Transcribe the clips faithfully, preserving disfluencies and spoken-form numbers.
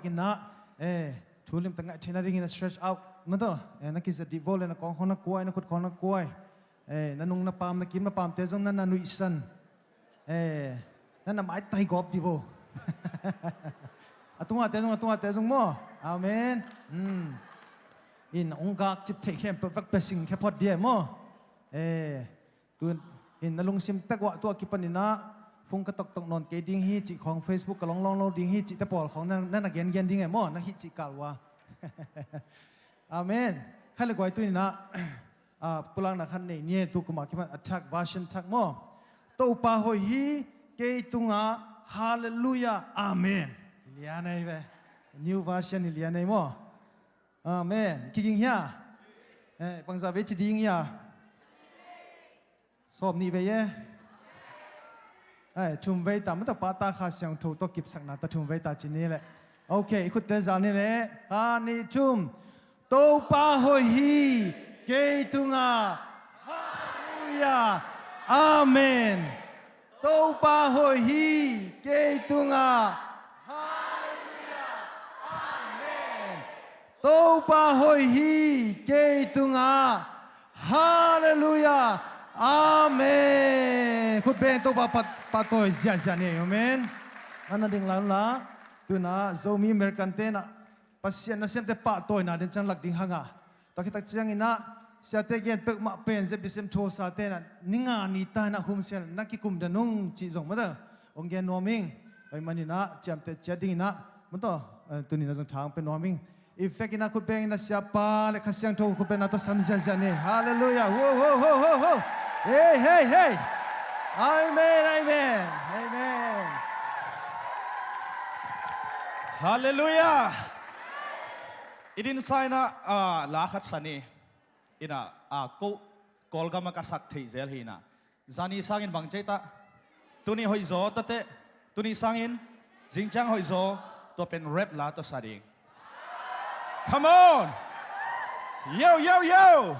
Inah, eh, thu limtak ngaih theihna dingin a stretch out na tawh, eh, na kizat dih vo le na kawng khawng na kuai, na khut khawng na kuai. Eh, na nung na pam, na kim na pamte zong na na nuihsan. Eh, na na maitai gawp dih vo. A tungate zong, a tungate zong maw. Amen. Hmm. In ong gak cip theih khempeuh vak pia sing khia phot dih e maw. Eh, tu in na lungsim tek uah tua kipan inah phone ka toktok nawn kei ding hi cih khawng, Facebook ka lawnglawng lo ding hi cihte pawl khawng na, na na gengen ding e maw, na hih cih kal uh a. Amen. Khai le guai tu inah, ah, pulakna khat nei ni e, tu kum a kipan a thak, version thak maw. Topa hoih hi kei tungah, halleluiah, amen. Hi lian ei ve. New version hi lian ei maw. Amen. Kiging hia? Eh, bangzah vei ci ding hia? Sawm nih vei e. Eh, thum vei ta, mata pata Kha Siangtho tawh kipsakna ta thum vei ta ci ni le. Ok, i khutte zal ni le. Khat, nih, thum. Topa hoih hi kei tungah. Halleluiah. Amen. Topa hoih hi kei tungah. Halleluiah. Amen. Topa hoih hi kei tungah. Halleluiah. Amen. Khut beng, Topa pahtawi ziahziah ni. Amen. Ana ding la unla. Tuna Zomi American te na Pasian nasemte pahtawina den ciang lak ding hanga. Tua khitak cianginah siate gen peuhmah pen zep dih sem thawsate na ninga ni ta inah humsian na kikum dan ung cih zong mata ong gen nuam ing. Pai maninah ciamteh ciat dinginah mata, eh, tunina zong thang pe nuam ing. I fek inah khut beng inah siapa le Kha Siangtho khut beng na tawh sam ziahziah ni. Halleluiah. Ho, ho, ho, ho, ho. Hey, hey, hey. Amen, amen, amen. Halleluiah. I dinsa inah, ah, la khat sa ni. Inah, ah, ko Kawlgam ah ka sak thei zel hi inah. Zani sangin bang cei ta? Tuni hoih zaw ta teh. Tuni sangin zingciang hoih zaw. Tua pen rap la tawh sa ding. Come on. Yo, yo, yo.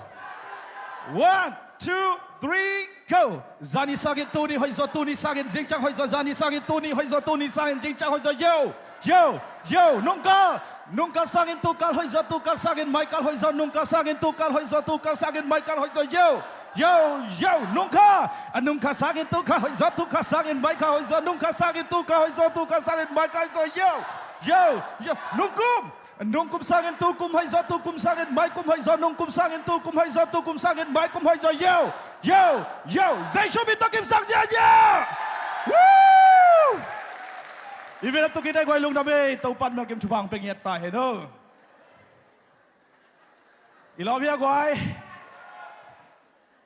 One, two, three, go. Zani sangin tuni hoih zaw, tuni sangin zingciang hoih zaw, zani sangin tuni hoih zaw, tuni sangin zingciang hoih zaw. Yo, yo, yo. Nungkal, nungkal sangin tukal hoih zaw, tukal sangin maikal hoih zaw, nungkal sangin tukal hoih zaw, tukal sangin maikal hoih zaw. Yo, yo, yo. Nungkha, a nungkha sangin tukha hoih zaw, tukha sangin maikha hoih zaw, nungkha sangin tukha hoih zaw, tukha sangin maikha hoih zaw. Yo, yo, yo. Nungkum. Nungkum sangin tukum hoih zaw, tukum sangin maikum hoih zaw, nungkum sangin tukum hoih zaw, tukum sangin maikum hoih zaw. Yo, yo, yo. Jesu min tawh kipsak ziahziah. Woo! I vena tukin ai guai lungdam ei, Topan melkim thupha hong pia ngiat ta hen aw. I lawm hia guai.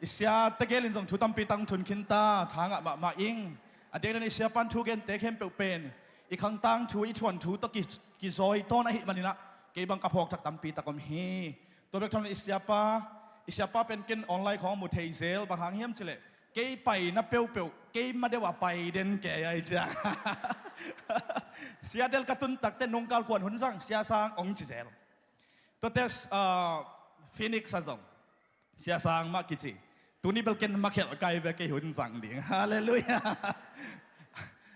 I sia tegel in zong thu tampi tak thun khin ta, tha ngah mahmah ing. A diakdiak in i siapan thu gente khempeuh pen i khangtang thu, i thuan thu tawh ki, kizawi tawn ahih maninah kei bang ka phawk thak tampi tak om hi. Tua bek thawn i siapa, i siapa pen ken online khawng mu thei zel, bang hang hiam cileh kei paina peuhpeuh kei ma deuh a pai den kei ai cia. Seattle ka tun takte nungkal kuan hun zang Sia Sang ong ci zel. Tuate, ah, Phoenix a zong Sia Sang mah kici. Tuni bel ken makhelh kai ve kei hun zang ding. Halleluiah.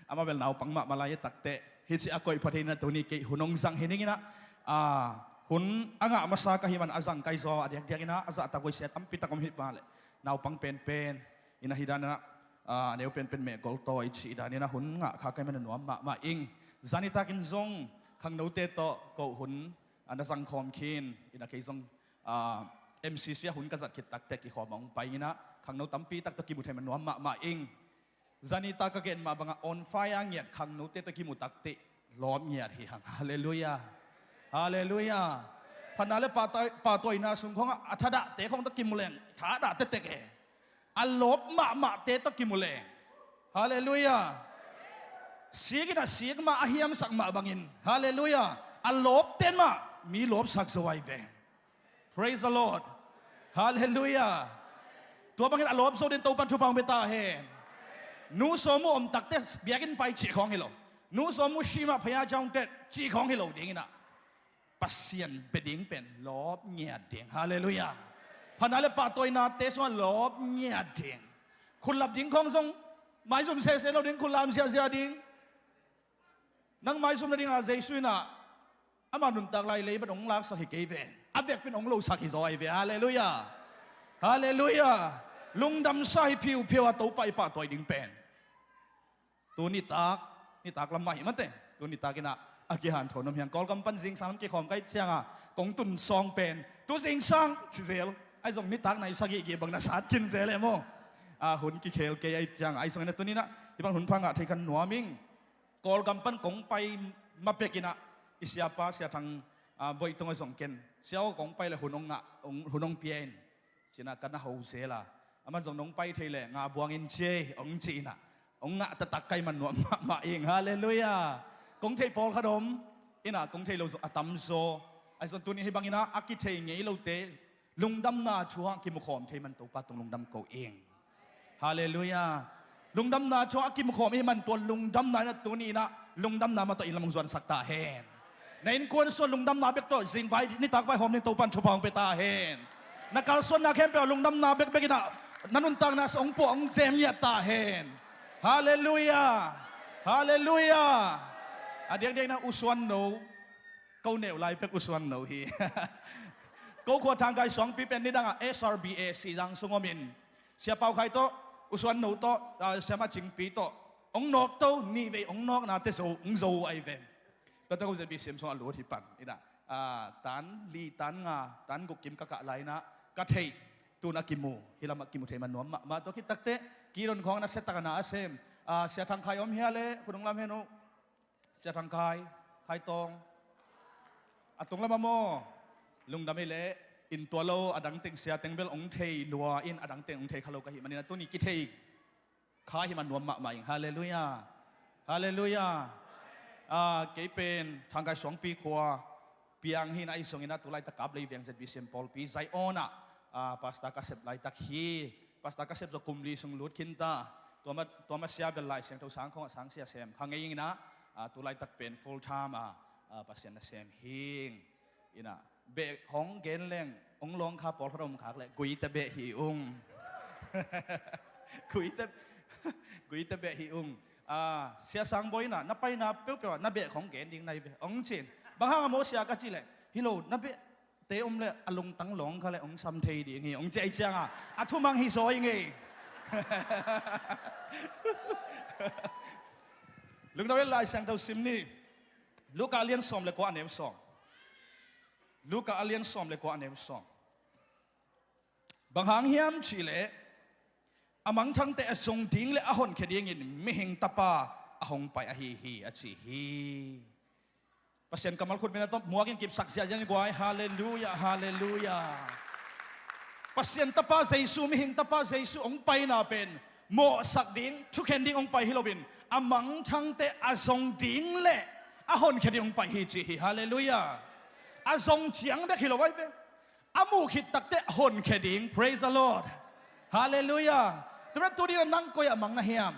Amah bel naupang mahmah lai takte hici a koih phot hi inah tuni kei hun hong zang hi ning inah, ah, hun a ngah masa ka hih man a zang kai zaw a diakdiak inah a zahtak huaisia tampi tak om hi pah leh naupang penpen inah hi dan inah, ah, a neu penpen mehgol tawi cih dan inah hun ngah kha kai man a nuam mahmah ing. Zani takin zong khangnote tawh ko hun a na zangkhawm khin inah kei zong, ah, M C C a hun ka zat khit takte kikhawm a hong pai inah khangno tampi tak tawh kimu thei man nuam mahmah ing. Zani ta ka gen mah bangah on fire ngiat khangnote tawh kimu takte lawp ngiat hi hang. Halleluiah. Halleluiah. Phatna le pahtawi, pahtawina sung khawngah a thadahte khawng tawh kimu leng thadahte tek e. A lawp mahmahte tawh kimu leng. Halleluiah. Sik inah sik mah a hiamsak mah bangin. Halleluiah. A lawpten mah mi lawpsak zo ai ve. Praise the Lord. Halleluiah. Tua bangin a lawp zo den Topan thupha hong pia ta hen. Nu sawm uh om takte biakinn pai cih khawng hi lo. Nu sawm uh sim ah phaya jaungtet cih khawng hi lo ding inah Pasian bia ding pen lawp ngiat ding. Halleluiah. Phatna le pahtawinate sungah lawp ngiat ding. Khutlap ding khawng zong maizum sese lo ding, khutlam ziahziah ding. Nang maizum nadingah Jesu inah Ama nuntak lai leibat hong laksak hi kei ve. A vekpi in hong losak hi zaw ahi ve. Halleluiah. Halleluiah. Lungdamsa hi phiuphiu a Topa i pahtawi ding pen. Tu nitak, nitak lam mah hi mate. Tu nitak in ah a kihanthawn om hi hang. Kawlgam pan zingsang lam kikhawm ka hih ciangin kong tun sawng pen tu zingsang ci zel. Ahi zong nitak nai sagih gih bang na sat khin zel e maw. A hun kikhel kei ahih ciangin ahi zongin ah tuni in ah hih bang hun pha ngah thei kha nuam ing. Kawlgam pan kong pai ma bek in ah i siapa Sia Thang, ah, Boih Tung a zong ken, "Sia aw, kong pai leh hun hong ngah, hong, hun hong pia in," ci-in ah ka na ho zel a. Aman zong, "Nong pai thei leh ngah buang in ci ei," hong ci in ah hong ngah taktak ka hih man nuam mahmah ing. Halleluiah. Kong thei pawlkhat om in ah kong thei lo zong a tamzaw. Ahi zong tuni hih bang in ah a kithei ngei lote lungdamna thu ah kimukhawm thei man Topa tung lungdam ko ing. Halleluiah. Lungdamna thu ah a kimukhawm i hih man tua lungdamna in ah tuni in ah lungdamna mah tawh inn lam hong zuansak ta hen. Na innkuan sung lungdamna bek tawh zingvai nitak vaihawm ding Topa'n thupha hong pia ta hen. Na kalsuanna khempeuh ah lungdamna bekbek in ah na nuntakna sung hong puah hong zem ngiat ta hen. Halleluiah. Halleluiah. A diakdiak in ah U Suan No, ko neu lai pek U Suan No hi. Ko khua Thangkai Suangpi pen nidang ah S R B A Sihzang sung om in, Sia Pau Khai tawh, U Suan No tawh, ah, Siamah Cingpi tawh hong nawkto, nihvei hong nawknate zo, hong zo uh ahi ve. Tua tawh ko Z B C M sung a lut hi pan in ah, ah, tan li, tan nga, tan guk kim ka kah lai in ah ka theih, tu-in ah kimu, hih lam ah kimu thei man nuam mahmah. Tua khit takteh Kiron khawng a nasia tak a na a sem, ah, Sia Thang Khai om hia leh hun hong lam hen uh. Sia Thang Khai, Khai Tawng. A tung lam ah maw, lungdam ei leh, inn tua lo, a dang teng sia teng bel hong thei lua in, a dang teng hong thei kha lo ka hih manin ah tuni kithei kha hih man nuam mahmah ing. Halleluiah. Halleluiah. Ah, kei pen Thangkai Suangpi khua piang hi in ah, ahi zongin ah tu laitak Kaplei Veng Z B C M pawlpi Zion ah, ah, pastor ka sep laitak hi. Pastor ka sep zawh kum li sung lut khin ta. Tua mah, tua mah sia bel Lai Siangtho sang khawng ah sang sia sem kha ngei ing in ah, ah, tu laitak pen full time ah, ah, Pasian nasem hi ing. In ah beh hong gen leng hong lawng kha pawlkhat om khak leh guite beh hi ung. Guite, guite beh hi ung. Ah, Sia Sang Bawi in ah na paina peuhpeuh ah na beh hong gen ding na hi ve hong ci in. Bang hang a maw sia ka cih leh, "Hi lo, na beh te om leh a lungtang lawng kha leh hong sam thei ding hi," hong ci ahih ciangin a thumang hi zaw ing ei. Lungdam ei, Lai Siangtho sim ni. Luka a lian sawm le kua, a neu sawm. Luka a lian sawm le kua, a neu sawm. Bang hang hiam cih leh a mangthangte a zong ding le a honkhia dingin Mihing Tapa a hong pai ahi hi, a ci hi. Pasian kammal khutbetna tawh muak in kipsak ziahziah ni guai. Halleluiah, halleluiah. Pasian Tapa Jesu, Mihing Tapa Jesu hong paina pen mawhsak ding, thukhen ding hong pai hi loin a mangthangte a zong ding le a honkhia ding hong pai hi ci hi. Halleluiah. A zong ciang bek hi lo ahi ve. A muh khit takteh honkhia ding. Praise the Lord. Halleluiah. Tua manin tuni-in nang koi ah mang na hiam?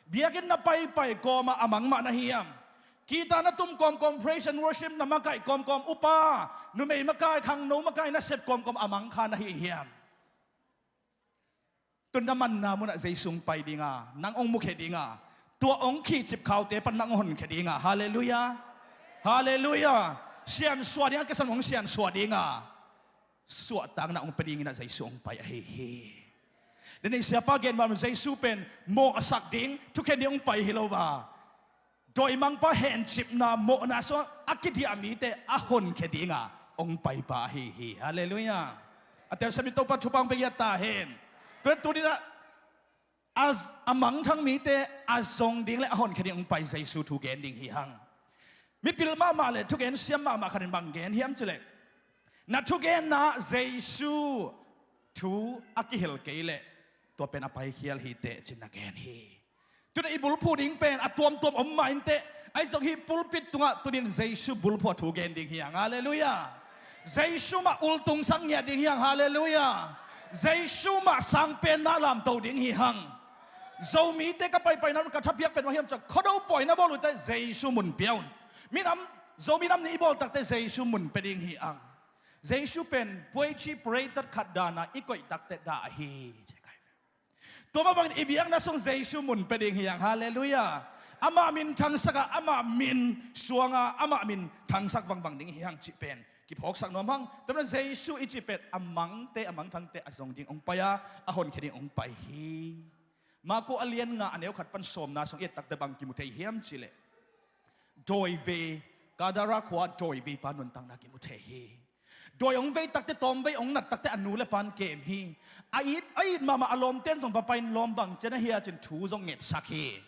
Biakinn na paipai kawmah a mang mah na hiam? Guitar na tum kawmkawm, praise and worship na makaih kawmkawm, upa, numei makai, khangno makai na sep kawmkawm a mang kha na hi hiam? Tun na manna munah Jesu hong pai dinga, nang hong mukhia dinga, tua hong khihcip khaute pan nang hong honkhia dinga. Halleluiah. Halleluiah. Siansuah dinga, kisam hong siansuah dinga, suahtakna hong pia dinginah Jesu hong pai ahi hi. Deni siapa gen bang Jesu pen mawhsak ding, thukhen ding hong pai hi lo va. Dawimangpa hencipna mawhna sungah a kidiah mite a honkhia dinga hong paipa ahi hi. Halleluiah. A telsiam mi Topa thupha hong pia giat ta hen. Tua tuninah a, a mangthang mite a zong ding le a honkhia ding hong pai Jesu thu gen ding hi hang. Mipil mahmah le thugen siam mahmah khatin bang gen hiam cileh, na thugenna Jesu thu a kihel kei leh tua pen a paikhial hi teh cin na gen hi. Tuna i bulphuh ding pen a tuamtuam om mah inteh, ahi zong hih pulpit tungah tunin Jesu bulphuh a thu gen ding hi hang. Halleluiah. Jesu mah ultungsak ngiat ding hi hang. Halleluiah. Jesu mah sangpenna lamto ding hi hang. Zomite ka paipaina un ka thapiak pen bang hiam cih leh Khuado pawi na bawl uh teh Jesu mun pia un. Minam, Zomi nam ni i bawl takteh Jesu mun pia ding hi hang. Jesu pen buaici preitat khat dana i koih takteh dah ahi. Tua mah bangin i biakna sung Jesu mun pia ding hi hang. Halleluiah. Amah min thangsak a, amah min suang a, amah min thangsak vangvang ding hi hang cih pen kiphawksak nuam hang. Tua manin Jesu i cih pen a mangte, a mangthangte a zong ding hong pai a, a honkhia ding hong pai hi. Marku a lian nga a neu khat pan sawmna sung i et takte bang kimu thei hiam cih leh, dawivei, Gadara khua dawiveipa nuntakna kimu thei hi. Dawi hong vei takte, tawmvei hong nat takte a nu le pa'n kem hi. A it, a it mahmah a lawmte'n zong va pai in, lawm, bang ci na hia ci-in thu zong ngetsak hi.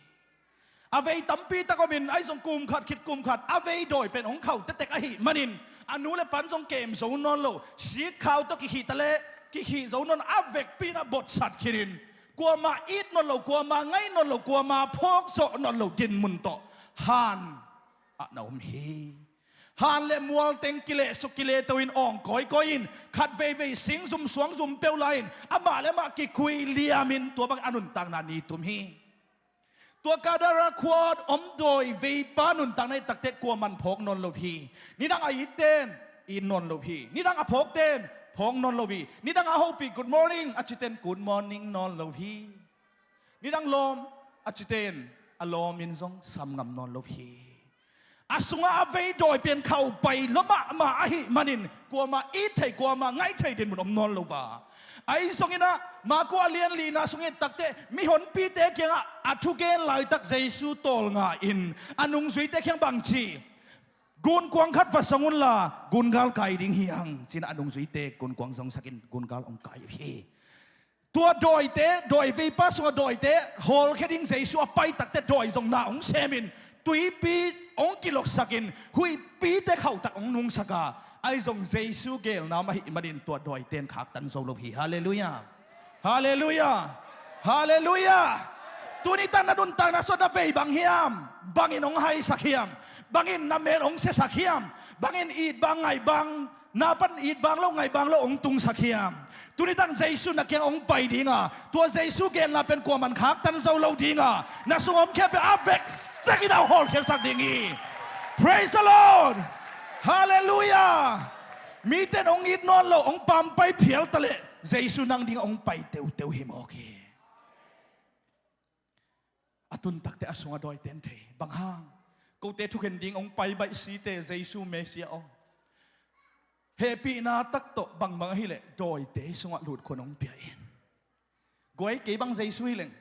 A vei tampi tak om in, ahi zong kum khat khit kum khat a vei dawi pen hong khauh tektek ahih manin a nu le pa'n zong kem zo nawn lo. Sikkhau tawh kikhih ta leh kikhih zo nawn, a vekpi-in a botsat khit in, kuamah it nawn lo, kuamah ngaih nawn lo, kuamah phawk zawh nawn lo dinmun tawh han ah na om hi. Han le mual teng kilehsuk kileto in, awng kawikawi in, khat veivei sing zum suang zum peuh lai-in amah le amah kikui liamin tua bangin a nuntakna ni tum hi. Tua Gadara khua om dawiveipa nuntakna i et takte kuaman phawk nawn lo hi. Nidang a itte'n it nawn lo hi. Nidang a phawkte'n phawk nawn lo hi. Nidang a hopih good morning a cite'n good morning nawn lo hi. Nidang lawm a cite'n a lawmin zong sam ngam nawn lo hi. A sungah a vei dawi pen khauh pai lua mahmah ahih manin kuamah it thei, kuamah ngaih thei dinmun om nawn lo a. Ahi zongin ah Marku a lian lina sung i et takte mihonpite kiangah a thugen laitak Jesu tawlnga in a nungzuite kiang bang ci? Gunkuang khat va zong unla gungal kai ding hi hang, ci-in a nungzuite gunkuang zongsakin gungal hong kai uh hi. Tua dawite, dawiveipa sungah dawite hawlkhia ding Jesu a pai takte dawi zong na hong semin tuipi hong kiloksakin huihpite khauhtak hong nungsak a, ahi zong Jesu gelna om ahih manin tua dawite'n khaktan zo lo hi. Halleluiah. Halleluiah. Halleluiah. Tuni tan na nuntakna sungah na vei bang hiam? Bangin hong haisak hiam? Bangin na mel hong siasak hiam? Bangin it bang ngaih bang, na pan it bang lo ngaih bang lo hong tungsak hiam? Tuni tan Jesu na kiang hong pai ding a, tua Jesu gelna pen kuaman khaktan zo lo ding a, na sung om khempeuh a veksekin a hawlkhiatsak ding hi. Praise the Lord. Halleluiah. Mite'n hong it nawn lo, hong pampai phial ta leh Jesu nang ding hong pai teuteu hi mawk hi. A tun takte a sungah dawite'n thei, bang hang? Kote thukhen ding hong pai baih site, Jesu Messiah aw. Hehpihna tak tawh bangbang ahih leh dawite sungah lut khuan hong pia in. Guai, kei bang Jesu hi leng,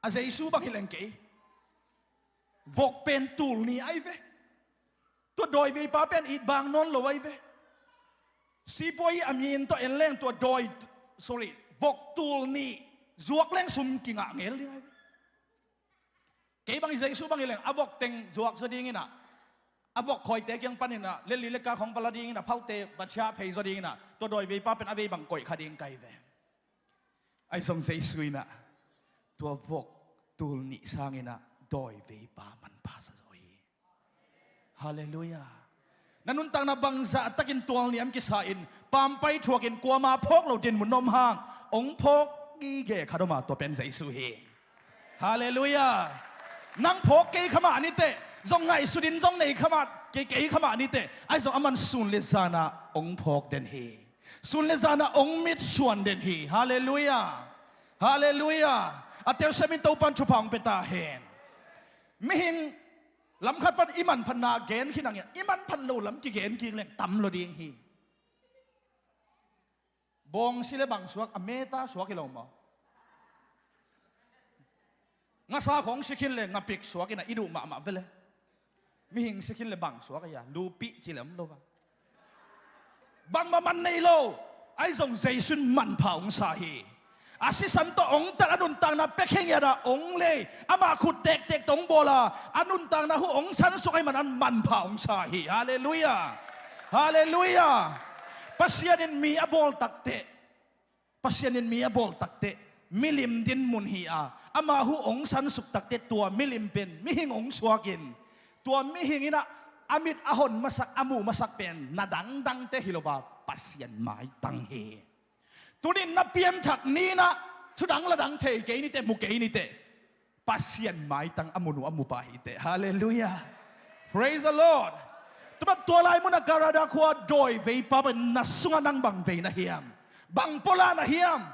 a Jesu bang hi leng kei, vok pen tul nih ahi ve. Tua dawiveipa pen it bang nawn lo ahi ve. Sipuai a min tawh en leng tua dawi, sorry, vok tul nih zuak leng sum kingah ngel ding ahi ve. Kei bang Jesu bang hi leng a vok teng zuak zaw dingin ah, a vok khawite kiang panin ah leli le kak hong va la dingin ah, phaute va ciah phei zaw dingin ah, tua dawiveipa pen a vei bang koih kha ding ka hi ve. Ahi zong Jesu in ah tua vok tul nih sangin ah dawiveipa manpha sa zaw hi. Halleluiah. Na nuntakna bangzah takin tual niam kisa in, pampai thuakin, kuama phawk lo dinmun na om hang, hong phawk gige khat om a, tua pen Jesu hi. Halleluiah. Nang phawk kei kha mah ni teh, zong ngaihsut in zong nei kha mah, kei, kei kha mah ni teh, ahi zong aman sun le zan ah hong phawk den hi. Sun le zan ah hong mitsuan den hi. Halleluiah. Halleluiah. A telsiam in Topa'n thupha hong pia ta hen. Mihing lam khat pan i manphatna gen khin hang, i manphat lo lam kigen kik leng tam lo ding hi. Bawng si le bang suak, a meta suak hi lo maw? Ngasa khawng si khin le ngapik suak in ah i duh mahmah ve le. Mihing si khin le bang suak a, lupih ci le om lo va. Bangmah man nei lo, ahi zong Jesu in manpha hong sa hi. A sisan tawh hong tat, a nuntakna pia khe ngiat a hong lei, amah khut tektek tawh hong bawl a, a nuntakna huh hong sansuk ahih man a manpha hong sa hi. Halleluiah. Halleluiah. Pasian in mi a bawl takteh, Pasian in mi a bawl takteh milim dinmun hi a, ama huh hong sansuk takteh tua milim pen mihing hong suakin, tua mihing in ah a mit a hon masak, a muh masak pen na dangdangte hi lo a, Pasian maitang hi. Tunin na pianthak ni in ah thudang ladang thei kei ni teh, mu kei ni teh, Pasian maitang a mun uh a mupa hi teh. Halleluiah. Praise the Lord. Tua, tua lai mun a Gadara khua dawi veipa pen na sungah nang bang vei na hiam? Bang pua la na hiam?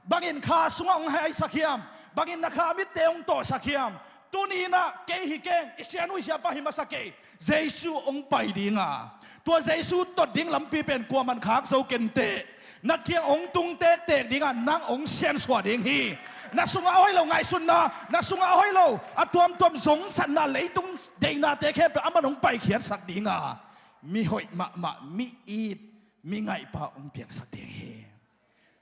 Bangin kha sungah hong haisak hiam? Bangin na kha mitte hong tawhsak hiam? Tuni-in ah kei hi keng, i sianu i siapa hi masa kei. Jesu hong pai ding a, tua Jesu tot ding lampi pen kuaman khak zo kei inteh. Na kiang hong tung tektek ding a, nang hong siansuah ding hi. Na sungah a hoih lo ngaihsutna, na sungah a hoih lo a tuamtuam zongsatna, leitung deihnate khempeuh aman hong paikhiatsak ding a, mi hoih mahmah, mi it, mi ngaihpa hong piangsak ding hi.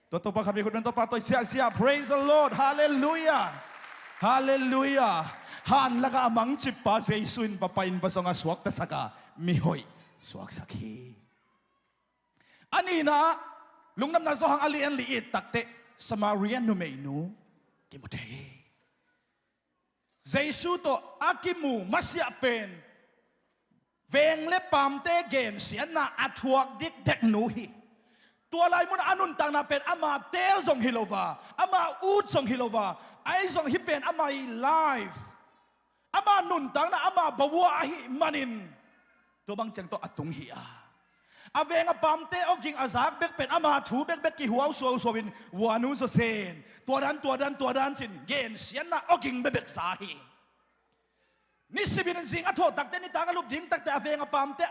Tua Topa khat vei khut beng, Topa tawh siahsiah. Praise the Lord. Halleluiah. Halleluiah. Han lakah a mangcippa Jesu in va pai-in va zong a, suaktasak a, mi hoih suaksak hi. A nihna, Lungdamna Johan a lian li i et takteh Samaria numeinu kimu thei hi. Jesu tawh a kimu masiah pen veng le paamte gensiatna a thuak dikdeknu hi. Tua lai munah a nuntakna pen ama teel zong hi lo a, ama ut zong hi lo a, ahi zong hih pen ama ii life, ama nuntakna, ama bawa ahih manin tua bang ciang tawh a tung hi a, a veng a paamte awging a zak bek pen ama thu bekbek kihuau suausuau in, "Uanu zawzen, tua dan, tua dan, tua dan," ci-in gensiatna awging bekbek za hi. Nisimin zing a thawh takteh, nitak a lup ding takteh a veng a paamte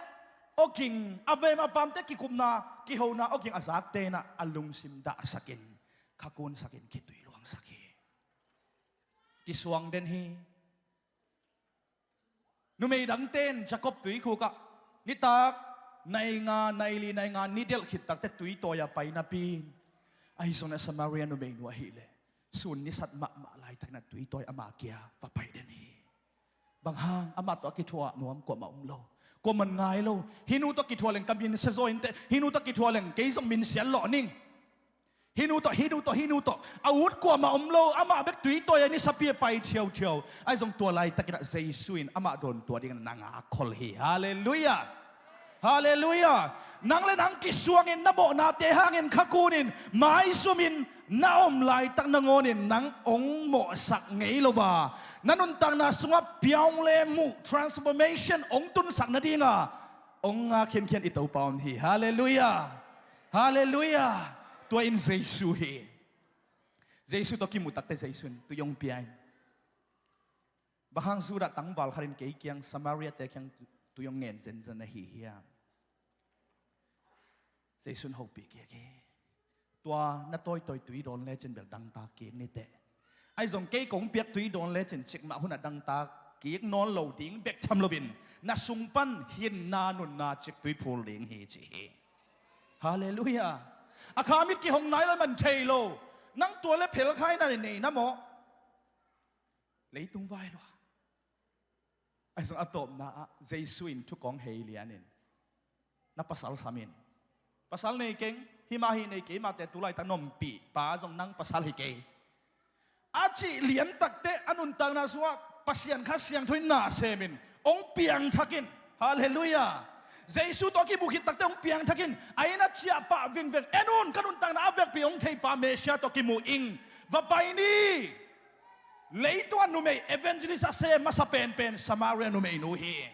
awging, a veng a paamte kikupna, kihona awging a zakte in ah a lungsim dahsakin, khakunsakin, khitui luangsak hi. Kisuang den hi. Numei dangte in Jacob tuikhuk ah nitak nai nga, nai li, nai nga ni delh khit takteh tui tawi a pai napi in, ahi zongin a Samaria numeinu ahih leh sun nisat mahmah laitakin ah tui tawi ama kia va pai den hi. Bang hang? Amah tawh a kithuah nuam kuamah om lo. Kuaman ngai lo. Hih nu tawh kithuah leng ka min sia zaw inteh. Hih nu tawh kithuah leng kei zong min sian lawh ning. Hih nu tawh, hih nu tawh, hih nu tawh. A ut kuamah om lo. Amah bek tui tawi a, nisapi a pai thiauthiau. Ahi zong tua laitakin ah Jesu in amah dawntua dingin na ngak khol hi. Halleluiah. Halleluiah. Nang le nang kisuangin, na mawhnate hangin khakunin, maizumin na om laitak nangawnin nang hong mawhsak ngei lo a, na nuntakna sungah piaung le muh, transformation hong tunsak nadinga hong ngak khiankhian i Topa om hi. Halleluiah. Halleluiah. Tua in Jesu hi. Jesu tawh kimuh takteh Jesu in tui hong pia in. Bang hang Judah tangval khat in kei kiang, Samaria-te kiang tu-, tui hong ngen zenzen ahi hiam? Jesu in hopih kik hi. Tua na tawitawi tui dawn lecin bel dangtak kik ni teh. Ahi zong kei kong piak tui dawn lecin cikmah hunah dangtak kik nawn lo ding bek tham loin, na sung pan hinna nunna ciktui phul ding hi, ci hi. Halleluiah. A kha mit kihong nai lo, man thei lo. Nang tua le phelkhaina nei na maw? Leitung vai lua. Ahi zong a tawpna ah Jesu in thu kong hei lianin, na pasal sam in. Pasal nei keng, hih mah hi nei kei, mahte tu laitak na ompihpa zong nang pasal hi kei, a cih lian takteh a nuntakna sungah Pasian Kha Siangtho in na semin hong piangthak in. Halleluiah. Jesu tawh a kimuh khit takteh hong piangthak in. A inn a ciahpah vingveng, en un, ka nuntakna a vekpi hong theipa Messiah tawh kimuh ing. Va pai ni. Leitungah numei evangelist a sem masa penpen Samaria numeinu hi.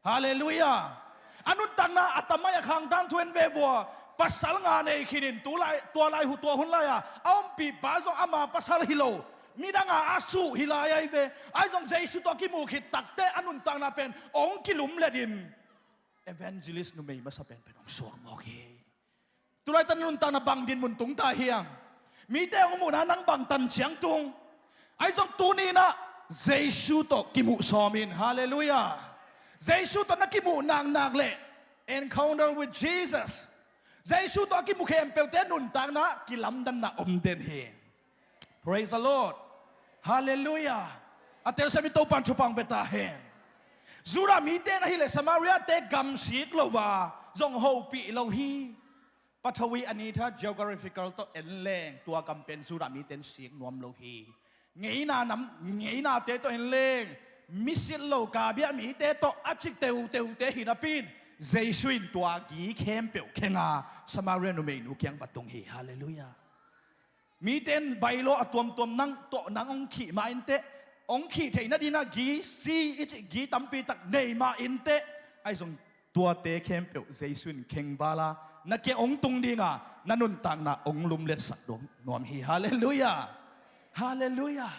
Halleluiah. A nuntakna a tamai a khangtang thu en ve vua. Pasal nga nei khinin, tu lai, tua lai hu, tua hun lai-a a ompihpa zong ama pasal hi lo, midang a a suh hi lai ahi ve. Ahi zong Jesu tawh a kimuh khit takteh a nuntakna pen hong kilumlet in evangelist numei masa penpen hong suak mawk hi. Tu laitak na nuntakna bang dinmun tung ta hiam? Mite hong muhna nang bang tan ciang tung? Ahi zong tuni-in ah Jesu tawh kimuh sawm in. Halleluiah. Jesu tawh na kimuh naknak le encounter with Jesus, Jesu tawh a kimuh khempeuhte nuntakna kilamdanna om den hi. Praise the Lord. Halleluiah. A telsiam in Topa in thupha hong pia ta hen. Judah mite in ahih leh Samaria-te gamsik lo a, zong hopih lo hi. Pathawi a nitha geographical tawh en leng tua gam pen Judah mite in sik nuam lo hi. Ngeina nam, ngeinate tawh en leng, misit lo kabia mite tawh a cik teuteute hi napi in, Jesu in tua gi khempeuh khenga Samaria numeinu kiang va tung hi. Halleluiah. Mite in bylaw a tuamtuam nang tawh nang hong khih mah inteh, hong khih theih nadingin ah gi si i cih gi tampi tak nei mah inteh. Ahi zong tuate khempeuh Jesu in kheng vala na kiang hong tung dinga na nuntakna hong lumletsak nuam hi. Halleluiah. Halleluiah.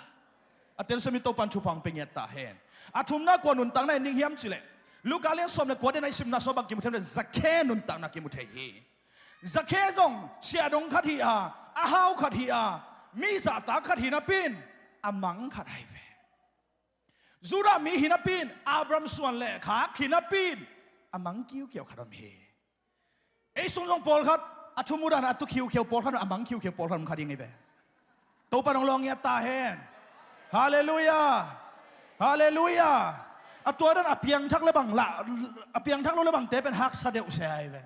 A telsiam mi Topan thupha hong pia ngiat ta hen. A thumna kua nuntakna en ding hiam cih leh, Luka lian sawm le kua, den a i simna sung bang kimu thei hiam cih leh Zakhe nuntakna kimu thei hi. Zakhe zong siahdong khat hi a, a hau khat hi a, mi zahtak khat hi napi in a mang khat ahi ve. Judah mi hi napi in, Abraham suan le khak hi napi in a mang kiukiau khat om hi. Ei sung zong pawlkhat a thu mu dan a tu khiukheu pawlkhat, a mang khiukheu pawlkhat om kha ding hi ve. Topan hong lawng ngiat ta hen. Halleluiah. Halleluiah. A tua dan a piangthak le bang la, a piangthak lo le bangte pen haksa deuh se ahi ve.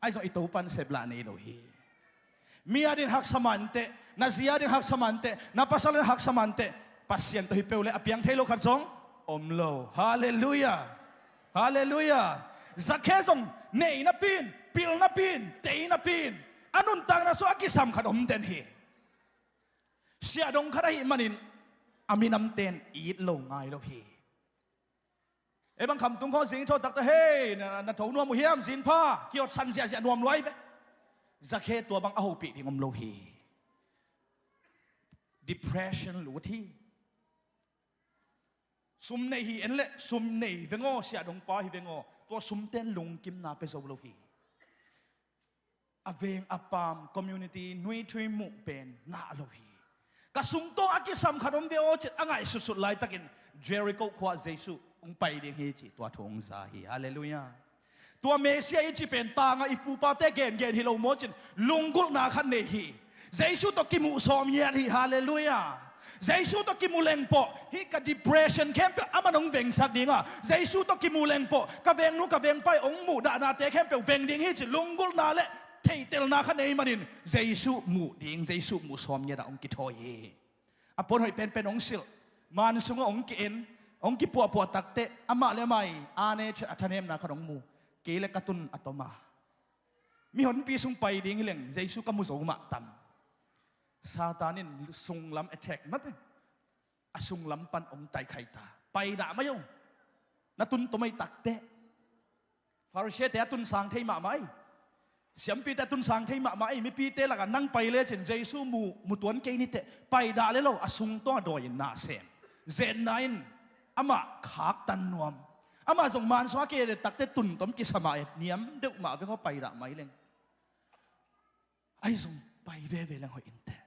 Ahi zong i Topan sep lah nei lo hi. Mi a ding haksa mah inteh, na zi a ding haksa mah inteh, na pasal a ding haksa mah inteh, Pasian tawh hi peuh le a piang thei lo khat zong om lo. Halleluiah. Halleluiah. Zakhe zong nei napi in, pil napi in, tei napi in, a nuntakna sung a kisam khat om den hi. Siahdong khat ahih manin a minamte in it lo ngai lo hi. Ei bang khamtung khawng zing i tho takte, hei, na, na tho nuam uh hiam, zin pha, kiotsan ziahziah nuam lua hi ve. Zakhe tua bang a hopih ding om lo hi. Depression lut hi. Sum nei hi en le, sum nei veng aw, siahdongpa hi veng aw, tua sumte in lungkimna pia zo lo hi. A veng a paam, community, nuithui muh pen ngah lo hi. Ka sungtawng a kisam khat om ve aw, ci-in a ngaihsutsut laitakin Jericho khua-ah Jesu hong pai ding hi, ci tua thu hong za hi. Halleluiah. Tua Messiah i cih pen tangah i pupate gengen hi lo maw, ci-in lunggulhna khat nei hi. Jesu tawh kimuh sawm ngiat hi. Halleluiah. Jesu tawh kimu leng pawh hih ka depression khempeuh aman hong vengsak ding a, Jesu tawh kimu leng pawh ka vengnu ka vengpa in hong muh dahnate khempeuh veng ding hi, ci lunggulhna le theihtelna kha nei manin Jesu muh ding, Jesu muh sawm ngiat ah hong kithawi hi. A puan hoih penpen hong silh, maan sungah hong ki-en, hong kipuahpuah takteh amah le amah i a ne a thanemna khat hong mu. Kei le ka tun a tom a, mihonpi sung pai ding hi leng Jesu ka mu zo mah tam. Satan in sunglam attack mate, a sunglam pan hong taikhai ta. Paidah mai o, na tun tom ahi takteh. Pharisee-te a tun sang thei mahmah hi. Siampite a tun sang thei mahmah hi. Mipite lakah nang pai lecin Jesu mu, mu tuan kei ni teh. Paidah le lo, a sungtawng a dawi in na sem. Zetna in amah khaktan nuam. Amah zong maan sungah a ki-et takteh tun tom kisam a, et niam deuh mah veng aw, paidah mai leng. Ahi zong pai veve leng hoih inteh.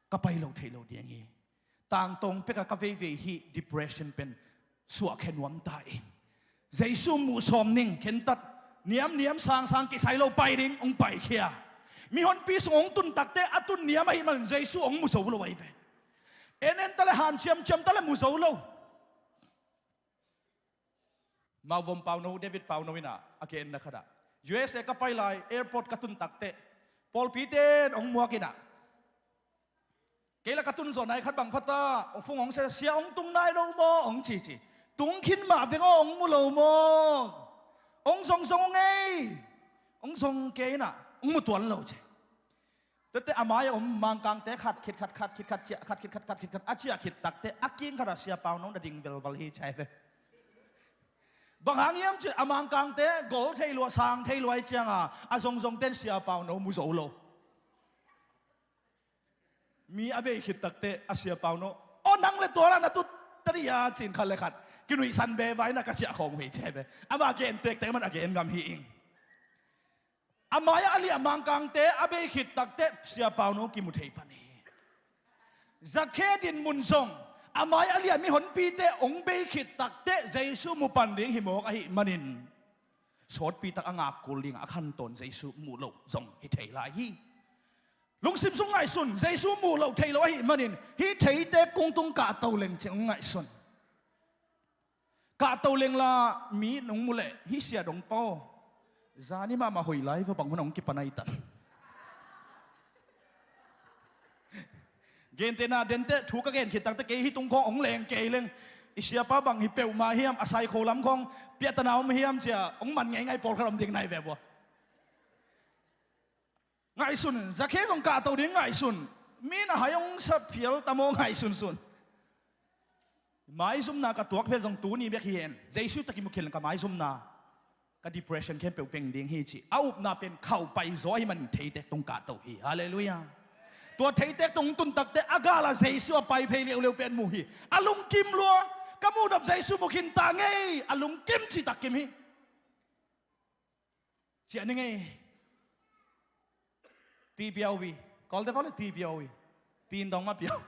Ka pai lo thei lo ding hi. Tangtawng pekah ka veivei hih depression pen suahkhia nuam ta ing. Jesu muh sawm ning, khentat, niamniam sangsang kisai lo, pai ding, hong paikhia. Mihonpi sung hong tun takteh a tun niam ahih man Jesu hong mu zo lo ahi ve. En en ta le, han ciamciam ta le mu zo lo. Mauvom Pauno, David Pauno in ah a ki-enna khatah, U S A ka pai lai, airport ka tun takteh pawlpite in hong muak in ah, kei la ka tun zawh nai khat bang phata, hong fung hong sia, sia hong tung nai lo maw hong cici. Tung khin mah veng aw, hong mu lo maw. Hong zongzong hong ei. Hong zong kei in ah hong mu tuan lo ci. Tete a mai-ah om Mangkangte khat khit khat, khat khit khat ciah, khat khit khat, khat khit khat a ciah khit takteh a kiang khatah Sia Pauno na ding velval hi ci ahi ve. Bang hang hiam cih leh a Mangkangte gol thei lua, sang thei lua ahih ciangin a zongzongte in Sia Pauno mu zo lo. Mi a bei khit takteh a Sia Pauno, aw nang le tua la na tut ta dih a, ci-in khat le khat kinuihsan veve in ah ka ciah khawm uh hi ci ahi ve. Amah a gen tektek man a gen ngam hi ing. A mai-ah a liah Mangkangte a bei khit takteh Sia Pauno kimu thei pan hi. Zakhe dinmun zong a mai-ah a liah mihonpite hong bei khit takteh Jesu mu pan ding hi mawk ahih manin sawtpi tak a ngak kul ding a, a khantawn Jesu muh loh zong hi thei lai hi. Lungsim sung ngaihsun, Jesu muh loh thei lo ahih manin hih theite kung tung kahto leng ci-in hong ngaihsun. Kahto leng la mi in hong mu leh, hih siahdongpa aw, zani mahmah hoih lai va, bang hun ah hong kipan ahi tan. Gentehna dente thu ka gen khit takteh kei hih tung khawng hong leng kei leng, i siapa bang hi peuhmah hiam, a saikho lam khawng piahtana om hiam ci-a hong man ngeingai pawlkhat om ding na hi ve bua. Ngaihsun, Zakhe zong kahto ding ngaihsun. Mi in a hai hong sa phial ta maw, ngaihsunsun. Maizumna ka tuak phel zong tuni bek hi hen. Jesu tawh kimu khin ka maizumna, ka depression khempeuh veng ding hi ci. A upna pen khauh pai zaw ahih man theitek tung kahto hi. Halleluiah. Tua theitek tung tun takte a gal a Jesu a pai phei leuleu pen mu hi. A lungkim lua, ka muhdap Jesu mu khin ta ngei, a lungkim citak kim hi. Ciah ni ngei. Ti piau hi. Kawlte pau le ti piau hi. Tin dong mah piau.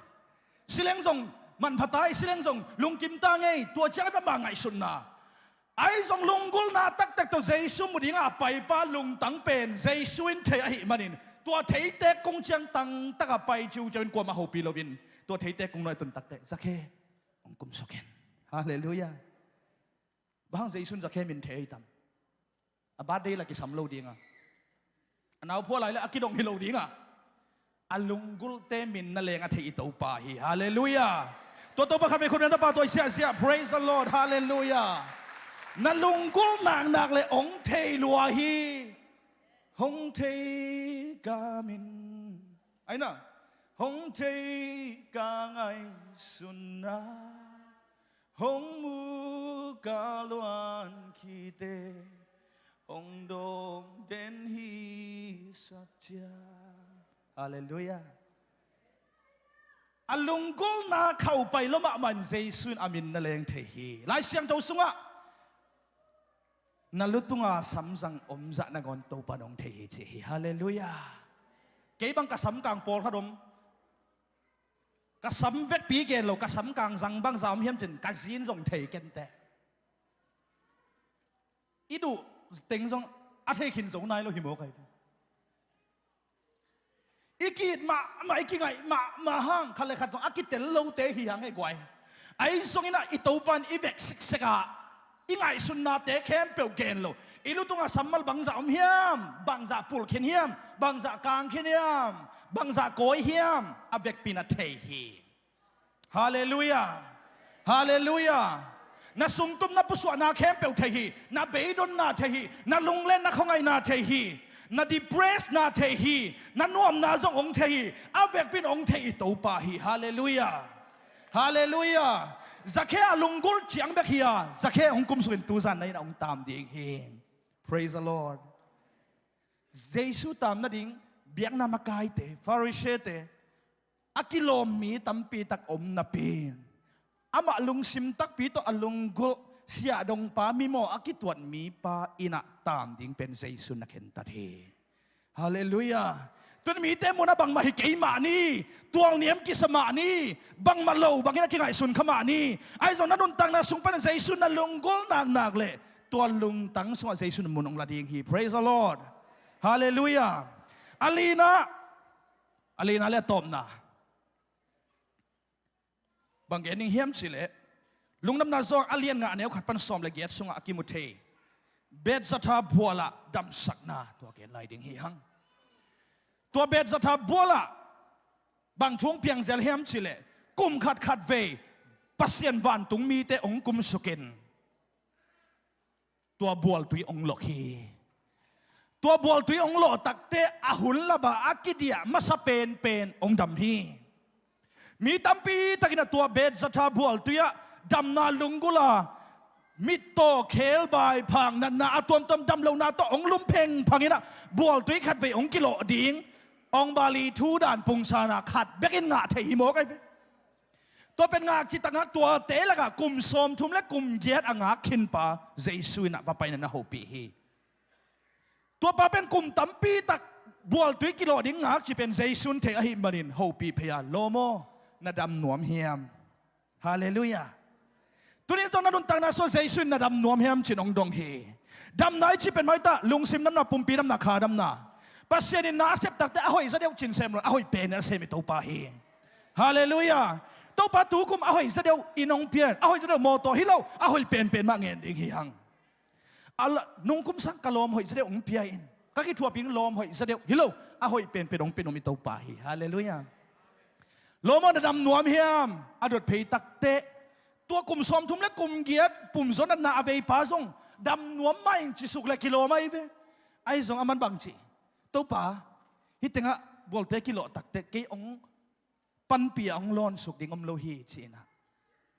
Sileng zong manpha ta hi, sileng zong lungkim ta ngei. Tua ciang i pamah ngaihsutna. Ahi zong lunggulhna taktak tawh Jesu mu dinga a paipa lungtang pen Jesu in thei ahih manin tua theitek kung ciang tangtak a pai ciuciau in kuamah hopih loin tua theitek kung nuai tun takte Zakhe hong kumsuk in. Halleluiah. Bang hang Jesu in Zakhe min thei ahi tam? A birthday la kisam lo dinga, a nauphuah lai le a kidong hi lo dinga, a lunggulhte min na leng a thei i Topa hi. Halleluiah. Tua Topa khat vei khut beng tapa tua i siahsiah. Praise the Lord. Halleluiah. Na lunggulh naknak le hong thei lua hi. Hong thei ka min. Aina. Hong thei ka ngaihsunna. Hong mu ka luan khite, hong dawng den hi sakcia. Halleluiah. A lunggulhna khauh pai lua mahmah in Jesu in a min na leng thei hi. Lai Siangtho sungah na lutunga samzang omzah nangawn Topa in hong thei hi ci hi. Halleluiah. Kei bang ka samkang pawlkhat om. Ka sam vekpi gen lo, ka samkang zang bangzah om hiam cin ka zin zong thei kenteh. I duh teng zong a thei khin zo nai lo hi maw kai. I ki-it mahmah, i kingaih mahmah hang khat le khat zong a kitel lote hi hang hei guai. Ahi zongin ah i Topa in i vek siksek ah i ngaihsutnate khempeuh gen lo. I lutunga sammal bangzah om hiam, bangzah pulh khin hiam, bangzah kang khin hiam, bangzah kawi hiam, a vekpi in a thei hi. Halleluiah. Halleluiah. Na sungtum na pusuahna khempeuh thei hi. Na beidonna thei hi. Na lunglen na khuangaihna thei hi. Na depress na thei hi. Na nuamna zong hong thei hi. A vekpi in hong thei i Topa hi. Halleluiah. Halleluiah. Zakhe a lunggulh ciang bek hi a, Zakhe hong kumsuk in tuzan na inn ah hong tam ding hi. Praise the Lord. Jesu tam nading biakna makaite, Pharisee-te, a kilawm mi tampi tak om napi in, amah lungsim takpi tawh a lunggulh siahdongpa, mimawh a kituat mipa inn ah tam ding pen Jesu in na khentat hi. Halleluiah. Tun mite mun ah bangmah hi kei mah ni, tualniam kisa mah ni, bangmah lo bangin a kingaihsun kha mah ni. Ahi zong na nuntakna sung pan Jesu na lunggulh naknak le tua lungtang sungah Jesu in mun hong la ding hi. Praise the Lord. Halleluiah. A lina, a lina le a tawpna. Bang gen ning hiam cih leh, Lungdamna Johan a lian nga a neu khat pan sawm le giat sungah a kimu thei Bethzatha bual ah damsakna tua gen lai ding hi hang. Tua Bethzatha bual ah bang thu hong piang zel hiam cih leh, kum khat khat vei Pasian vantung mite hong kumsuk in tua bualtui hong lok hi. Tua bualtui hong lok takte a hun laba a kidiah masa penpen hong dam hi. Mi tampi takin a tua Bethzatha bualtui ah damna lunggulh a, mittaw, khebai, phak, natna a tuamtuam dam lohna tawh hong lum phengphang in ah bualtui khat vei hong kilok ding, awngbali thu dan pungsan a khat bekin ngah thei hi maw kai ve. Tua pen ngak citak ngak tuate lakah kum sawmthum le kum giat a ngak khinpa Jesu in ah va paina na hopih hi. Tuapa pen kum tampi tak bualtui kilok ding ngak ci pen Jesu in thei ahih manin hopih phei a, lawm aw, na dam nuam hiam? Halleluiah. Tuni zong na nuntakna sung Jesu in na dam nuam hiam cin hong dong hi. Damna i ci pen maita lungsim damna, pumpi damna, kha damna. Pasian in na a sep takte a hoih zaw deuh cin sem lo, a hoih pen in a sem i Topa hi. Halleluiah. Topa tukum a hoih zaw deuh inn hong pia in, a hoih zaw deuh mawtaw hi lo, a hoih penpen mah ngen ding hi hang. A la, nungkum sang ka lawm hoih zaw deuh hong pia in, ka kithuahpih ding lawm hoih zaw deuh hi lo, a hoih penpen hong pia nuam i Topa hi. Halleluiah. Lawm aw, na dam nuam hiam? A dot phei takte tua kum sawmthum le kum giat pumzaw natna a veipa zong dam nuam mah ing ci suk le kilawm ahi ve. Ahi zong aman bang ci, Topa, hih tengah bualtui kilok takte kei hong panpih a hong lawnsuk ding om lo hi ci-in ah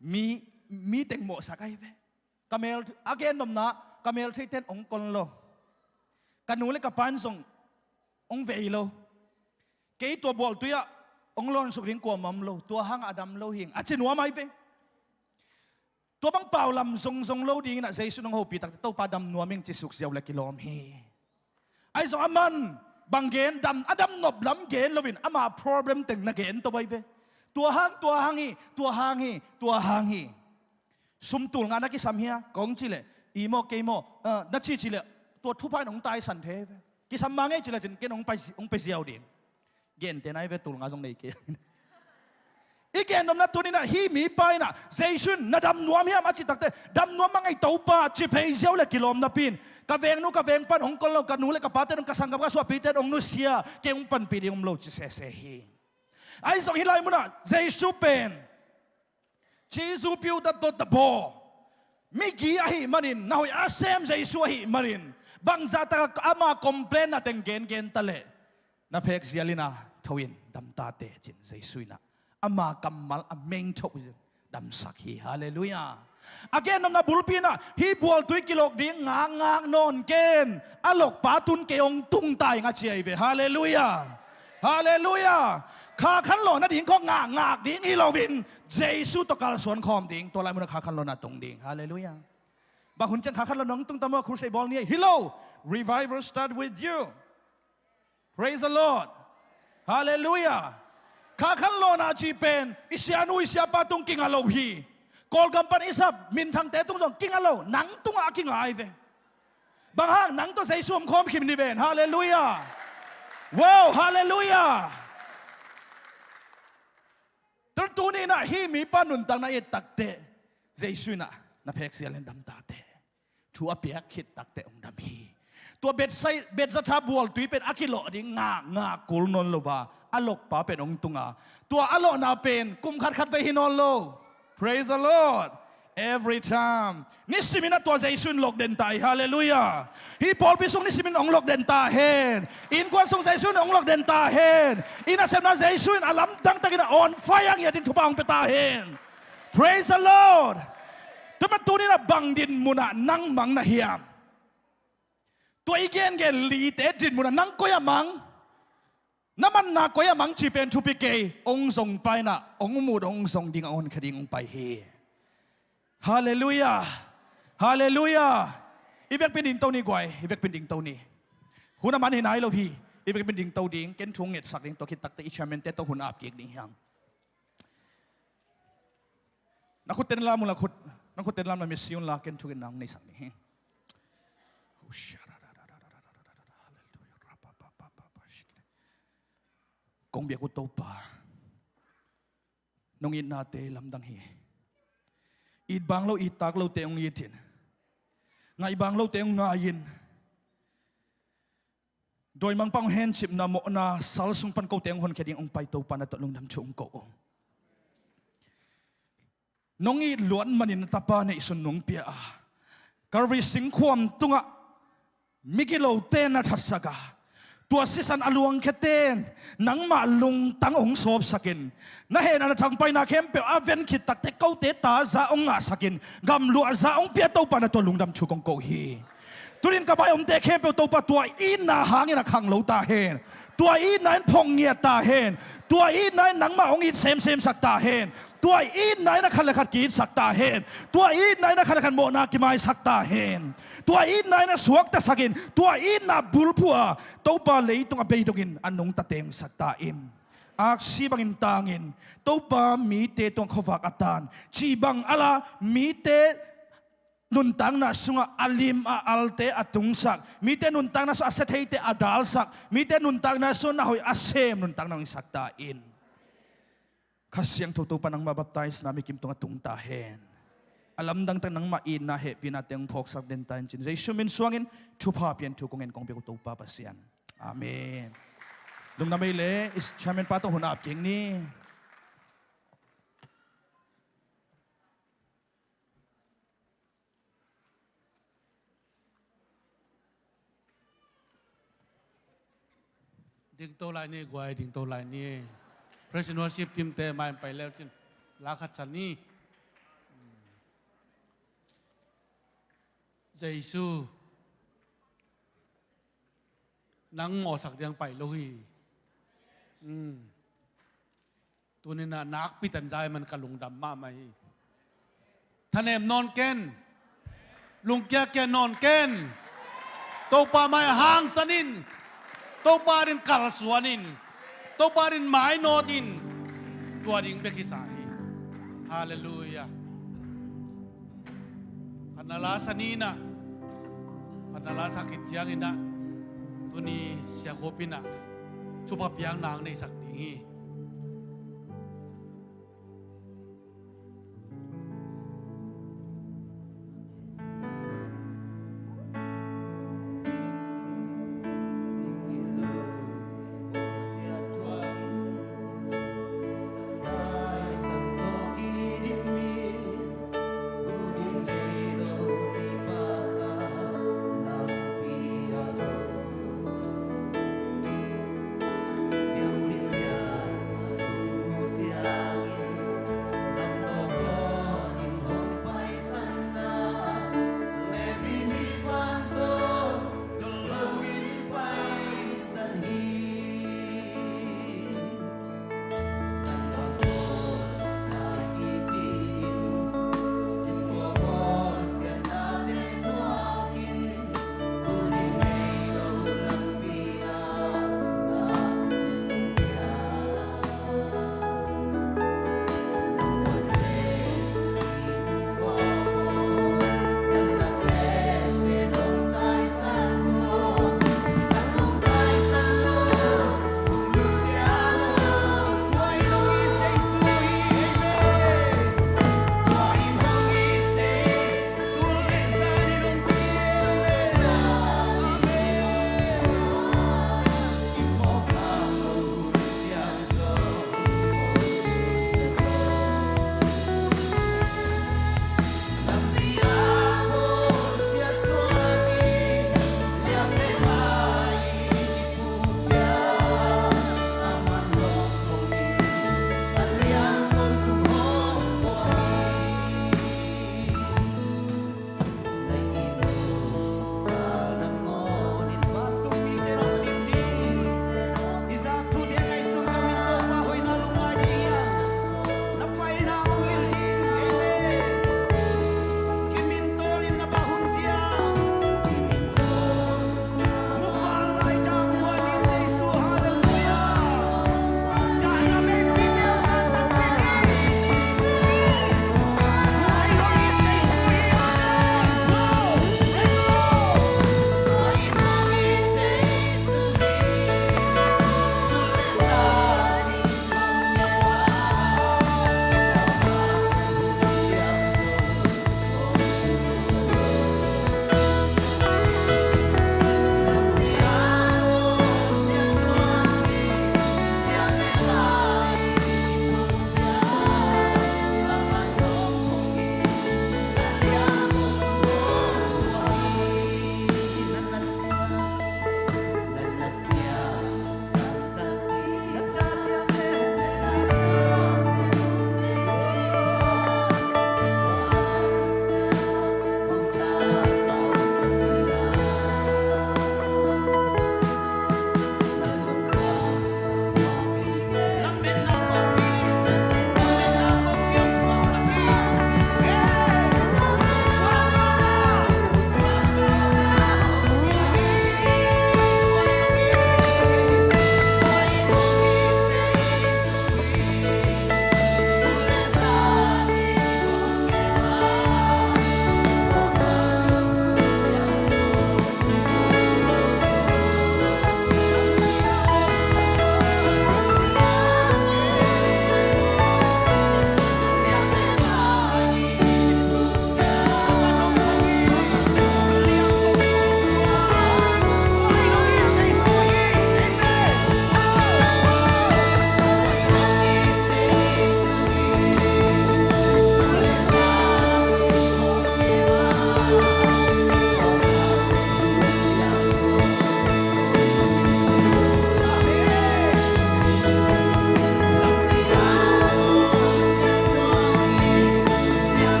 mi, mi teng mawhsak ahi ve. Ka mel, a gen nopna, ka mel theiten hong kon lo. Ka nu le ka pa in zong hong vei lo. Kei tua bualtui ah hong lawnsuk ding kuamah om lo, tua hangah a dam lo hing, a ci nuam ahi ve. Tua bang paulam zongzong lo dingin ah Jesu in hong hopih takte, Topa, dam nuam ing, ci suk ziau le kilawm hi. Ahi zong aman bang gen, dam, a dam nop lam gen loin ama problem teng na gen to ahi ve. Tua hang, tua hang hi, tua hang hi, tua hang hi. Sum tul nga na kisam hia kong cih leh, i maw kei maw, ah, na cih cih leh, tua thupha in hong taisan thei ve. Kisam mah ngei cih leh cin ken hong pai, hong pia ziau ding. Gente nai ve, tul nga zong nei kei. I gen nopna tuni-in ah hih mipa in ah Jesu in na dam nuam hiam a cih takte, dam nuam mah ing ei Topa, ci phei ziau le kilawm napi in, ka vengnu ka vengpa in hong kon lo, ka nu le ka pate in hong, ka sanggam ka suahpite in hong nusia, kei hong panpih ding om lo, ci sese hi. Ahi zong hih lai munah Jesu pen Jesu piu ta to ta baw. Migi ahih manin, na hoih a sem Jesu ahih manin, bangzah tak ama complain na teng gengen ta leh, na phek zial in ah tho in, dam ta teh, cin Jesu in ah ama kammal a mengthoh in damsak hi. Halleluiah. A gen nopna bulpi in ah hih bualtui kilawk ding ngakngak nawn ken, a lokpa tun kei hong tung ta ing, a ci ahi ve. Halleluiah. Halleluiah. Kha khanlawh nading khawng ngakngak ding hi loin, Jesu tawh kalsuan khawm ding, tua lai munah kha khanlawhna tung ding. Halleluiah. Bang hun ciang kha khanlawhna hong tung ta maw, crusade bawl ni ahi hi lo. Revival start with you. Praise the Lord. Halleluiah. Kha khanlawhna cih pen i sianu i siapa tung kinga lo hi. Kawlgam pan i sap minthangte tung zong kinga lo, nang tungah a kinga ahi ve. Bang hang, nang tawh Jesu om khawm khin ni ven. Halleluiah. Wow, halleluiah. Tua tuni-in ah hih mipa nuntakna i et takteh, Jesu in ah na phek zial in dam ta teh, thu a piak khit takteh hong dam hi. Tua Bethsai-, Bethzatha bualtui pen a kilawh ding ngakngak kul nawn lo a, a lokpa pen hong tung a, tua a lawhna pen kum khat khat vei hi nawn lo. Praise the Lord. Every time. Nisimin a tua Jesu in lawk den ta hi. Halleluiah. Hih pawlpi sung nisimin hong lawk den ta hen. Innkuan sung Jesu in hong lawk den ta hen. I nasepna Jesu in a lamdang takin a on fire ngiat in thupha hong pia ta hen. Praise the Lord. Tua mah tuni-in a bang dinmun ah nang mang na hiam? Tua i gengen lite dinmun ah nang koi ah mang? Na manna koi ah mang cih pen thupi kei, hong zong pa in ah, hong mut hong zong ding a, hong honkhia ding hong pai hi. Halleluiah. Halleluiah. I vekpi in dingto ni guai, i vekpi in dingto ni. Hun a man hi nai lo hi, i vekpi in dingto ding, ken thu ngetsak ding, tua khit takteh i chairman-te tawh hun ap kik ding hi hang. Na khutte na lam unla, khut, na khutte na lam unla, misi unla, ken thungetna hong neisak ni hi. Kong biak uh Topa, nong itnate lamdang hi. It bang lo, it tak lote hong it in. Ngai bang lote hong ngai in. Dawimangpa hong hencipna mawhna sal sung pan kote hong honkhia ding hong pai Topa, na tawh lungdam thu hong ko uh. Nong it luat manin na tapa neihsun nong pia a, Calvary singkhuam tungah migilote na thatsak a, tua sisan a luangkhiate in nangmah lungtang hong sawpsak in, na hehna na thangpaihna khempeuh a ven khit takteh kote ta zah hong ngahsak in, gamluah zah hong pia Topa, na tawh lungdam thu kong ko hi. Tuni-in ka bai omte khempeuh Topa, tua itna hangin a khang lo ta hen. Tua itna in phongngiat ta hen. Tua itna in nangmah hong it semsemsak ta hen. Tua itna in a khat le khat ki-itsak ta hen. Tua itna in a khat le khat mawhna kimaisak ta hen. Tua itna in a suaktasak in, tua itna bulphuh a Topa leitung a bei dongin a nungta tengsak ta in. Aksi bangin tangin, Topa mite tungah khuavak a tan, cih bang a la, mite nuntakna sungah a lim a alte a tungsak, mite nuntakna sungah a siatheite a dalsak, mite nuntakna sungah na hoih a sem nuntakna hong hisak ta in. Kha Siangtho Topa, nangmah baptisena mikim tungah tung ta hen. A lamdang tak nangmah itna hehpihna teng phawksak den ta in, cin Jesu min suangin thupha pian thu kong ngen kong biak uh Topa Pasian. Amen. Lungdam ei leh, i chairman pa tawh hun ap kik ni. Dingto lai ni guai, dingto lai ni. Praise and worship team te mai pai leu cin, la khat sa ni. Jesu, nang mawhsak ding pai lo hi. Tuninah nakpi tan zai man ka lungdam mahmah hi. Thanem nawn ken. Lungkiakia nawn ken. Topa mai hangsan in. Topa din kalsuan in. Topa din mainawt in. Tua ding bek hi sa hi. Halleluiah. Phatna la sa ni inah, phatna la sa khit cianginah, tuni siakhup inah thupha piakna ang neisak ding hi.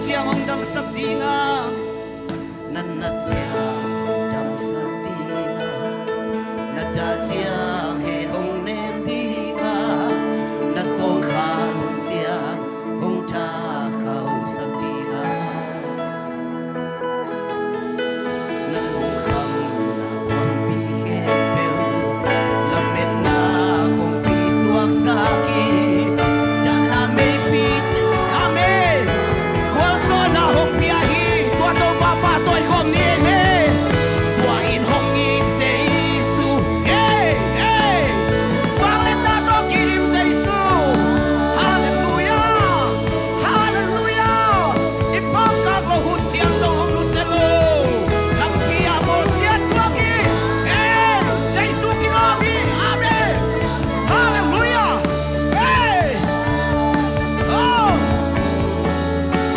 Ciang hong damsak ding a, na nat ciang hong damsak ding a, na dah ciang heh hong nem ding a, na sawngkham hun ciang hong thakhausak ding a, na lungkham na kuanpi khempeuh lametna kongpi suaksak hi. Dahna meipi, amen. Gualzawhna hong pia hi. Tua Topa pahtawi khawm ni, amen. Tua in hong it Jesu, hey, hey. Vangliatna tawh kidim Jesu. Halleluiah. Halleluiah. I phawkkak loh hun ciang zong hong nusia lo. Lampi ah bawlsia thuak hi. Hey, Jesu kilawm hi. Amen. Halleluiah. Hey. Oh.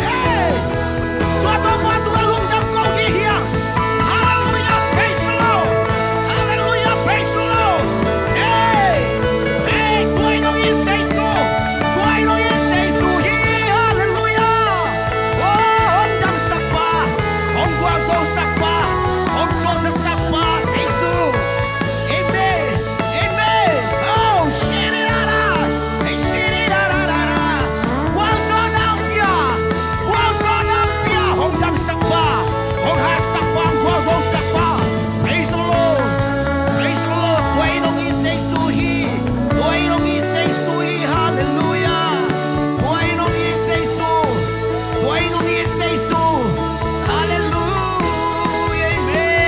Hey. Tua Topa tungah lungdam ko dih hiam? Halleluiah, praise the Lord. Halleluiah, praise the Lord. Hey, hey, tua in hong it Jesu. Tua in hong it Jesu hi. Halleluiah. Oh, hong damsak pa, hong gualzosak pa, hong suaktasak pa Jesu. Amen. Amen. Oh, shirira. Hey, shirira. Gualzawhna hong pia. Gualzawhna hong pia. Hong damsak pa, hong hatsak pa, hong gualzosak pa. Praise the Lord. Praise the Lord. Tua in hong it Jesu hi. Tua in hong it Jesu hi. Halleluiah. Tua in hong it Jesu. Tua in hong it Jesu. Halleluiah. Amen.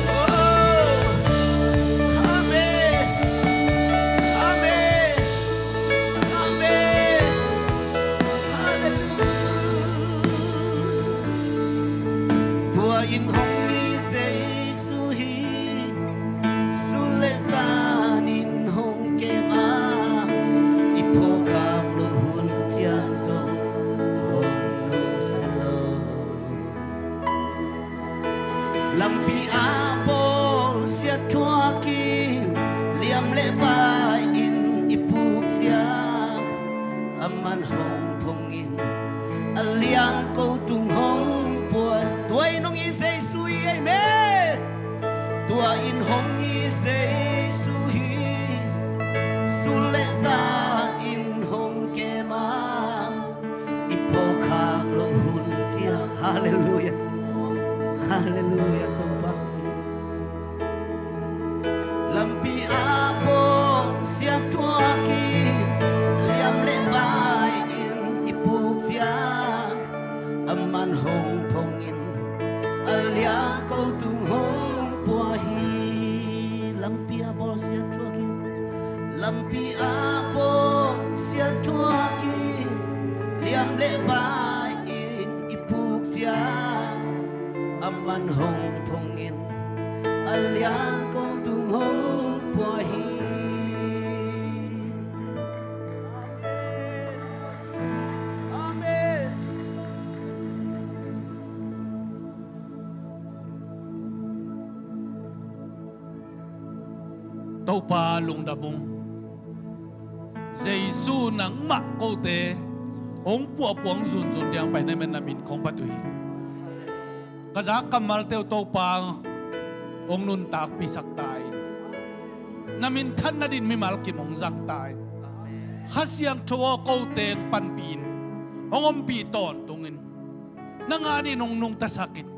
Oh. Amen. Amen. Amen. Halleluiah. Tua in hong it Jesu hi. Sun le zan in hong kem a, i phawkkak loh hun ciang zong hong nusia lo. Lampi ah bawlsia thuak in, liam le bai in i puk ciang, aman hong phong in, a liang ko tung hong pua. Tua in hong it Jesu hi, amen. Tua in hong it Jesu hi. Sun le zan in hong kem a, i phawkkak loh hun ciang. Halleluiah. Halleluiah, Topa. Lampi ah bawlsia thuak in, liam le bai in i puk ciang, aman hong phong in, a liang ko tung hong pua hi. Lampi ah bawlsia thuak in, lampi ah bawlsia thuak in, liam le bai in i puk ciang, aman hong phong in, a liang ko tung hong pua hi. Amen. Topa lungdam ung. Jesu nangmah kote hong puahpuah hong zunzun ding a pai na min, na min kong phat uh hi. Ka za kammalte uh Topa hong nuntakpihsak ta in. Na minthan nading mimal kim hong zang ta in. Kha Siangtho aw, kote hong panpih in, hong ompih tawntung in. Nang adingin hong nungtasak in.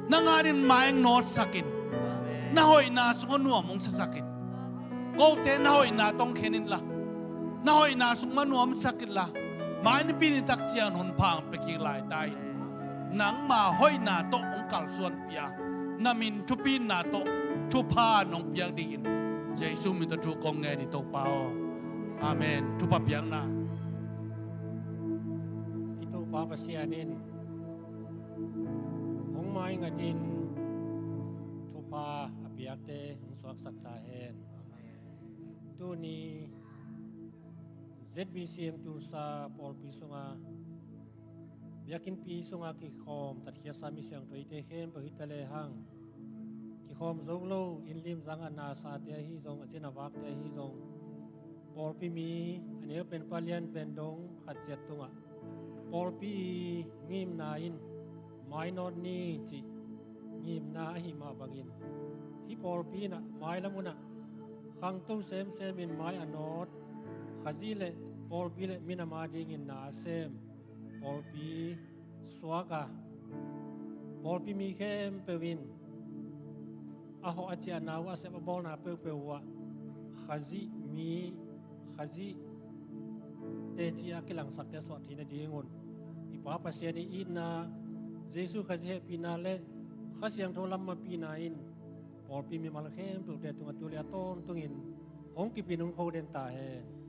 Nang adingin mai hong nawtsak in. Na hoihna sungah nuam hong sasak in. Kote na hoihna tawh hong khen inla, na hoihna sung mah nuamsak inla, mai nipi nitak ciang hun pha hong pia kik lai ta in. Nangma hoihna tawh hong kalsuanpih a, na min thupina tawh thupha nong piak dingin Jesu min tawh thu kong ngen hi, Topa aw. Amen. Thupha piakna. I Topa Pasian in hong maingatin thupha a piakte hong suaksak ta hen. Tuni Z B C M Tulsa pawlpi sunga, biakinnpi sunga kikhawm tatkhiatsa mi siangthoite khempeuh hi ta lehang, kikhawm zo lo, inn lim zang a nasate ahi zong, a cin a vakte ahi zong, Pawlpi mi a neu pen palian pen dong khat ciat tungah pawlpi i ngimna in mainawt ni cih ngimna ahi mah bangin, hih pawlpi in ah mailam hunah khangto semsem in mai a nawt Khazih le pawlpi le minam a dingin na a sem pawlpi suak a, pawlpi mi khempeuh in a hawh a ciahna uh, a sep a bawlna peuhpeuh uh ah Khazih mi, Khazih teci a kilangsakte suah theih nadingun i Pa Pasian i itna, Jesu Khazih hehpihna le Kha Siangtho lammapihna in pawlpi mimal khempeuhte tungah tu le a tawntungin hong kipin hong kho den ta hen.